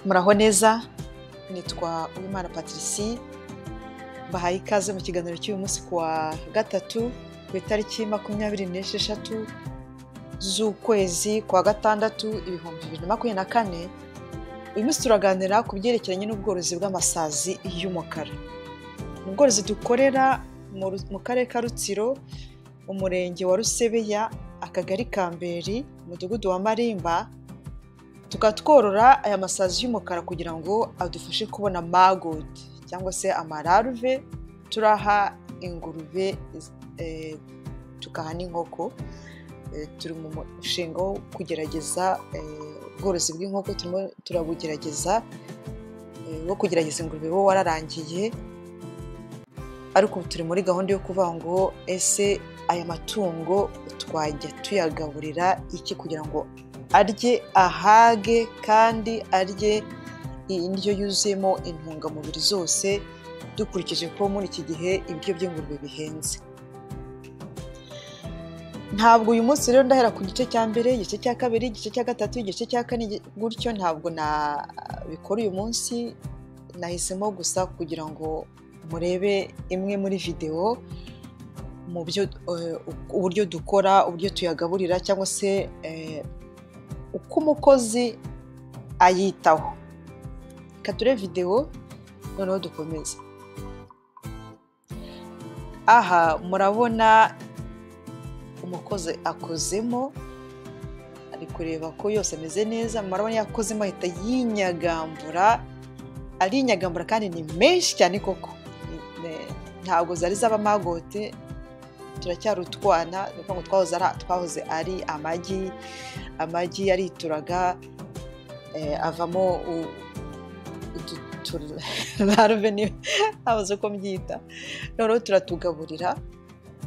Muraho neza, nitwa Uwimana Patricie, mbahaye ikaze mu kiganiro cy'uyu munsi ku wa gatatu ku itariki 26 z'ukwezi kwa gatandatu 2024. Uyu munsi turaganira ku byerekeranye n'ubworozi bw'amasazi y'umukara. Ni ubworozi dukorera mu karere ka Rutsiro, umurenge wa Rusebeya, akagari ka Mberi, umudugudu wa Marimba. Tukaba tworora aya masazi y'umukara kugira ngo adufashe kubona magoti cyangwa se amararve turaha ingurube, tukaha n'inkoko. Turi mu mushinga wo kugerageza ubworozi bw'inkoko, turimo turabugerageza, wo kugerageza ingurube wo wararangiye, ariko ubu turi muri gahunda yo kuvuga ngo ese aya matungo twajya tuyagaburira iki kugira ngo arye ahage kandi arye indyo yuzuyemo intungamubiri zose, dukurikije ko muri iki gihe ibiryo by'ingurube bihenze. Ntabwo uyu munsi rero ndahera ku gice cya mbere, igice cya kabiri, igice cya gatatu, igice cya kane gutyo, ntabwo nabikora uyu munsi. Nahisemo gusa kugira ngo murebe imwe muri videwo mu byo uburyo dukora, uburyo tuyagaburira, cyangwa se uko umukozi ayitaho. Reka turebe videwo noneho dukomeze. Aha murabona umukozi akozemo, ari kureba ko yose ameze neza. Murabona yakozemo ahita yinyagambura, arinyagambura kandi ni menshi cyane koko. Ntabwo zari zaba magote, turacyari utwana, ni ukuvuga ngo twahoze ari amagi, amagi yarituraga, avamo larve, ntabuze uko mbyita. Noneho turatugaburira,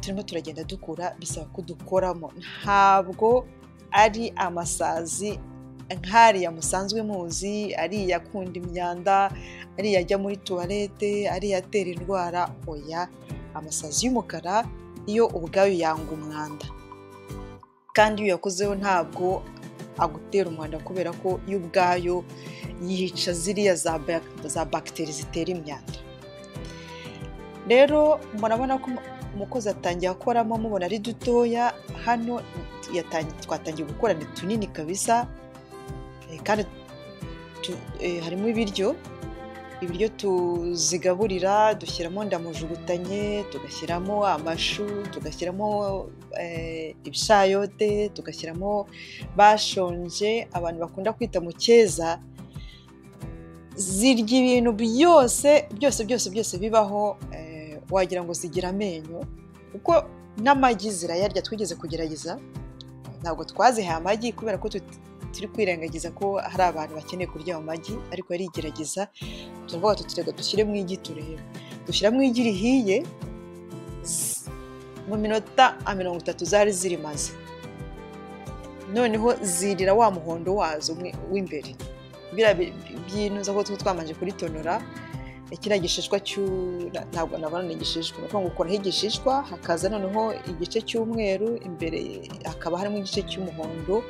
turimo turagenda dukura, bisaba ko dukoramo. Ntabwo ari amasazi nk'ariya musanzwe muzi, ariya akunda imyanda, ariya ajya muri tuwarete, ariya atera indwara. Oya, amasazi y'umukara iyo ubwayo yanga umwanda, kandi iyo uyakozeho ntabwo agutera umwanda, kubera ko yo ubwayo yica ziriya za bagiteri zitera imyanda. Rero murabona ko umukozi atangiye akoramo, mubona ari dutoya. Hano twatangiye gukora ni tunini kabisa, kandi harimo ibiryo tuzigaburira, dushyiramo ndamujugutanye, tugashyiramo amashu, tugashyiramo ibishayote, tugashyiramo bashonje abantu bakunda kwita mukeza. Zirya ibintu byose byose byose byose bibaho, wagira ngo zigira amenyo, kuko n'amagi zirayarya. Twigeze kugerageza, ntabwo twazihaye amagi kubera ko turi kwirengagiza ko hari abantu bakeneye kurya ayo magi, ariko yarigerageza. Turavuga tuti reka dushyiremo igi turebe. Dushyiramo igi rihiye, mu minota 30 zari zirimaze. Noneho zirira wa muhondo wazo w'imbere, biriya by'inuza ko twamanje kuritonora, kiriya gishishwa ntabwo nabona ni igishishwa, ni ukuvuga ngo ukuraho igishishwa, hakaza noneho igice cy'umweru imbere, hakaba harimo igice cy'umuhondo.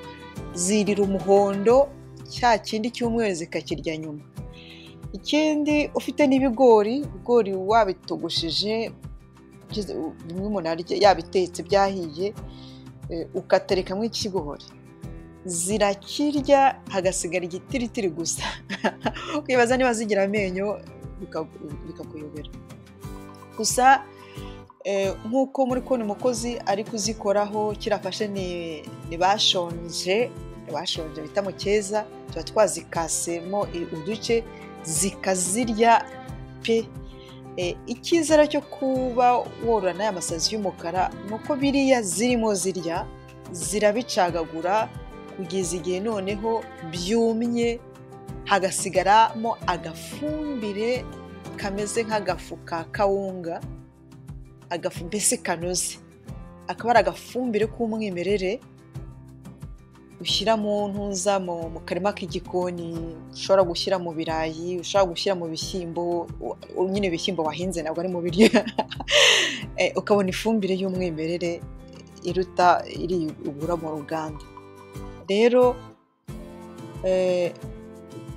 Zirira umuhondo, cya kindi cy'umweru zikakirya nyuma. Ikindi ufite n'ibigori, ibigori wabitogosheje, bimwe umuntu arya yabitetse byahiye, ukaterekamo ikigori, zirakirya hagasigara igitiritiri gusa. Ukibaza niba zigira amenyo bikakuyobera. Gusa nk'uko muri kubona umukozi ari kuzikoraho, kirafashe ni bashonje, bashonje bita mukeza, tuba twazikasemo uduce zikazirya pe. Icyizere cyo kuba worora n'aya masazi y'umukara ni uko biriya zirimo zirya zirabicagagura kugeza igihe noneho byumye, hagasigaramo agafumbire kameze nk'agafu ka kawunga, agafu mbese kanoze, akaba ari agafumbire k'umwimerere ushyira mu ntuza, mu karima k'igikoni, ushobora gushyira mu birayi, ushobora gushyira mu bishyimbo, nyine ibishyimbo wahinze ntabwo ari mu biryo, ukabona ifumbire y'umwimerere iruta iri ugura mu ruganda. Rero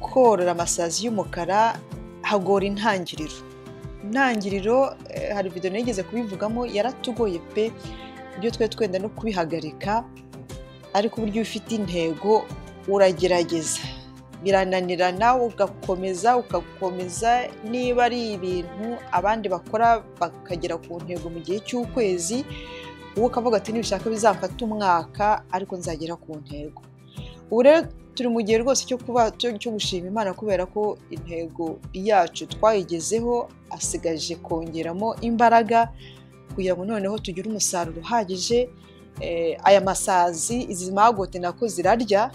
Korora amasazi y'umukara hagora intangiriro. Intangiriro, hari video nigeze kubivugamo, yaratugoye pe, ibyo twari twenda no kubihagarika, ariko uburyo ufite intego uragerageza, birananirana, ugakomeza ugakomeza. Niba ari ibintu abandi bakora bakagera ku ntego mu gihe cy'ukwezi, wowe ukavuga ati nibishaka bizamfata umwaka ariko nzagera ku ntego. Ubu rero turi mu gihe rwose cyo gushima Imana kubera ko intego yacu twayigezeho, asigaje kongeramo imbaraga kugira ngo noneho tugire umusaruro uhagije. Aya masazi, izi magote nako zirarya,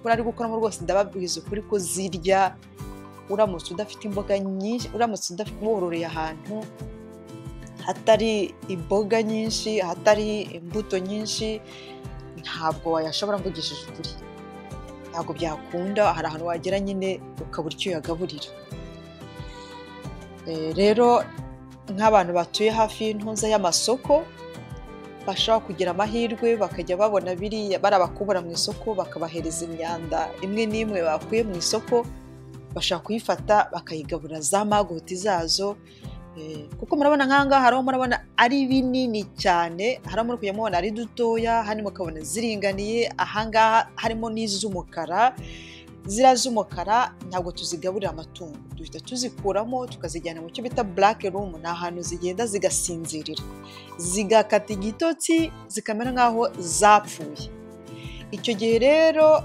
kuri ari gukoramo rwose ndababwiza ukuri ko zirya. Uramutse udafite imboga nyinshi, uramutse wororeye ahantu hatari imboga nyinshi, hatari imbuto nyinshi, ntabwo wayashobora, mvugishije ukuri ntabwo byakunda. Hari ahantu wagera nyine ukabura icyo uyagaburira. Rero nk'abantu batuye hafi y'intuza y'amasoko bashobora kugira amahirwe bakajya babona biriya barabakubura mu isoko, bakabahereza imyanda imwe n'imwe bakuye mu isoko, bashobora kuyifata bakayigaburira za magoti zazo. Kuko murabona nk'ahangaha hariho murabona ari binini cyane, hariho muri kujya mubona ari dutoya, hano mukabona ziringaniye, ahangaha harimo n'iz'umukara. Ziriya z'umukara ntabwo tuzigaburira amatungo, duhita tuzikuramo tukazijyana mu cyo bita black room. Ni ahantu zigenda zigasinzirira, zigakata igitotsi, zikamera nk'aho zapfuye. Icyo gihe rero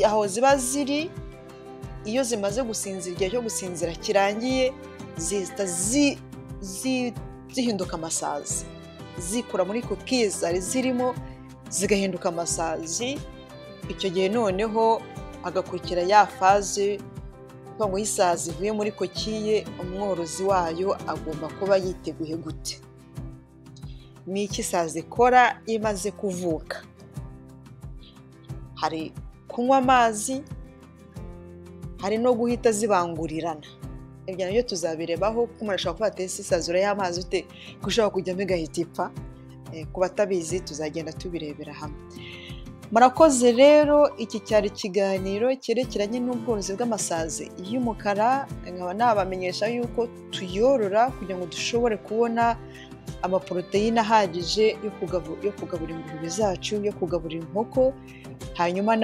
aho ziba ziri, iyo zimaze gusinzira, igihe cyo gusinzira kirangiye, zihita zihinduka amasazi, zikura muri kokiye zari zirimo zigahinduka amasazi. Icyo gihe noneho agakurikira ya faze kuvuga ngo isazi ivuye muri kokiye, umworozi wayo agomba kuba yiteguye gute? Ni iki isazi ikora imaze kuvuka? Hari kunywa amazi, hari no guhita zibangurirana. Ibyo nabyo tuzabirebaho, kuko umuntu ashobora kuba ati ese isazi y'amazi ute ko ushobora kujyamo igahita ipfa? Ku batabizi tuzagenda tubirebera hamwe. Murakoze rero, iki cyari ikiganiro cyerekeranye n'ubworozi bw'amasazi y'umukara. Nkaba nabamenyesha yuko tuyorora kugira ngo dushobore kubona amaporoteyine ahagije yo kugaburira ingurube zacu, yo kugaburira inkoko. Hanyuma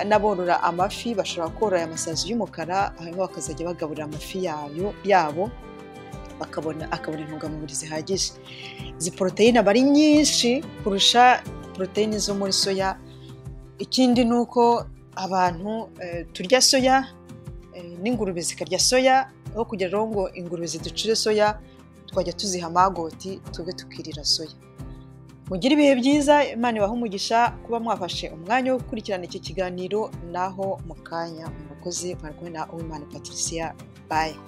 n'aborora amafi bashobora korora aya masazi y'umukara, hanyuma bakazajya bagaburira amafi yabo, bakabona akabona intungamubiri zihagije. Izi poroteyine aba ari nyinshi kurusha poroteyine zo muri soya. Ikindi ni uko abantu turya soya, n'ingurube zikarya soya, aho kugira ngo ingurube ziducire soya twajya tuziha amagoti, twebwe tukirira soya. Mugire ibihe byiza, Imana ibahe umugisha kuba mwafashe umwanya wo gukurikirana iki kiganiro. Naho mu kanya, murakoze. Mwari kumwe na Uwimana Patricia. Bye.